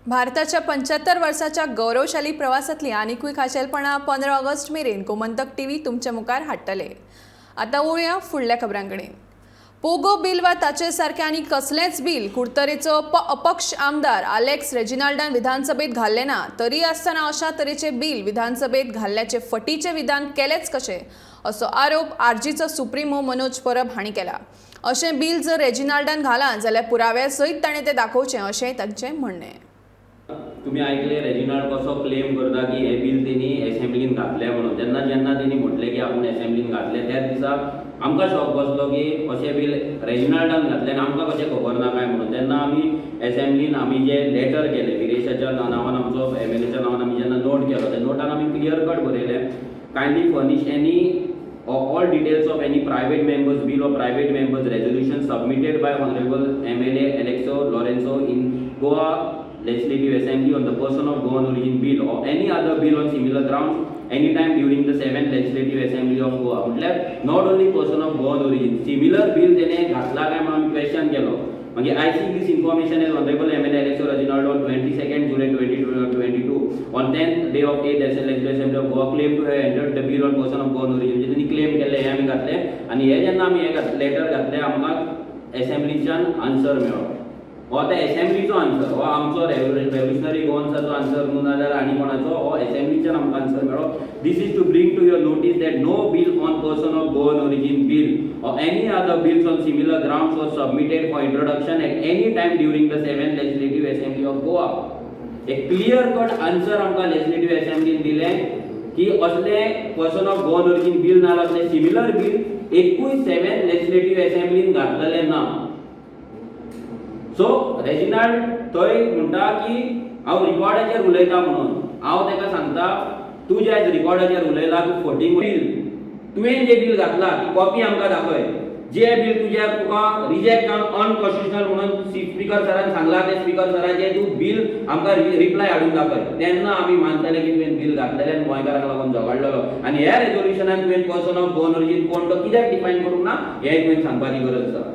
भारताच्या 75 वर्साच्या गौरवशाली प्रवासातली आनिकूय खाशेलपणां 15 ऑगस्ट मेरेन गोमंतक टीव्ही तुमच्या मुखार हाडटले. आतां वळुया फुडल्या खबरां कडेन. पोगो बील वा ताचे सारकें आनी कसलेंच बील कुडतरेचो अपक्ष आमदार आलेक्स रेजिनाल्डान विधानसभेत घाल्लें ना. तरी आसतना अशा तरेचें बील विधानसभेत घाल्ल्याचे फटीचें विधान केलेंच कशें, असो आरोप आरजीचो सुप्रिमो मनोज परब हांणी केला. अशें बील जर रेजिनाल्डान घालां जाल्यार पुराव्या सयत ताणें तें दाखोवचें, अशेंय तांचें म्हणणें. तुमी आयकले रेजिनाल्ड कसो क्लेम करता की हे बील तेणी एसेंब्लीन घातले म्हणून. तेन्ना जेन्ना तेणी म्हटलें की आपूण एसेंब्लीन घातले, त्याच दिसा आमकां शॉक बसलो की अशें बील रेजिनाल्डान घातलें आनी आमकां कशें खबर ना काय म्हणून. तेन्ना आमी एसेंब्लीन आमी जे लेटर केलें, विरेशाच्या नांवान, आमचो एमएलएच्या नांवान आमी जेन्ना नोट केलो, त्या नोटान आमी क्लियर कट बरयलें, "Kindly furnish any or all details of any private members bill or private members resolution submitted by Honorable MLA Aleixo Lourenco in Goa Legislative Assembly on the person of Goan origin bill or any other bill on similar grounds anytime during the seventh Legislative Assembly of Goa." म्हटल्यार not only person of Goan origin, similar bill तेणे घातला काय म्हणून आमी question केलो. मागीर, "I seek this information as Honorable MLA Aleixo Reginaldo on 22nd July 2022, on 10th day of 8th Legislative Assembly of Goa, claim to have entered the bill on person of Goan origin." म्हणजे तेणी claim केल्लें हें आमी घातलें. आनी हे जेन्ना आमी हे लेटर घातलें, आमकां एसेंब्लीच्यान आन्सर मेळ्ळो. हो आतां एसेंब्लीचो आन्सर, हो आमचो रेव्होल्युशनरी गोवन्साचो आन्सर न्हू नाजाल्यार आनी कोणाचो. हो एसेंब्लीच्यान आमकां आन्सर मेळ्ळो. "This is to bring to your notice that no bill on person of Goan origin bill or any other bills on similar grounds was submitted for introduction at any time during the seventh Legislative Assembly of Goa." एक clear cut answer आमकां legislative असेंब्लीन दिलें की असले person of Goan origin bill ना असले similar bill एकूय seven legislative असेंब्लीन घातलेलें ना. सो रेजिनाल्ड थंय म्हणटा की हांव रिकॉर्डाचेर उलयता म्हणून. हांव ताका सांगता, तूं जे आयज रिकॉर्डाचेर उलयला, तूं फटींग. बील तुवें जें बील घातला ती कॉपी आमकां दाखय. जे बील तुज्या तुका रिजेक्ट जावन अनकॉन्स्टिट्युशनल म्हणून स्पीकर सरान सांगला, ते स्पीकर सराचें तूं बील आमकां रिप्लाय हाडून दाखय. तेन्ना आमी मानतले की तुवें बील घातलेलें आनी गोंयकारांक लागून झगडलेलो. आनी ह्या रेजोल्युशनान तुवें पर्सन ऑफ गोवन ओरिजीन कोण तो कित्याक डिफायन करूंक ना, हें तुवें सांगपाची गरज आसा.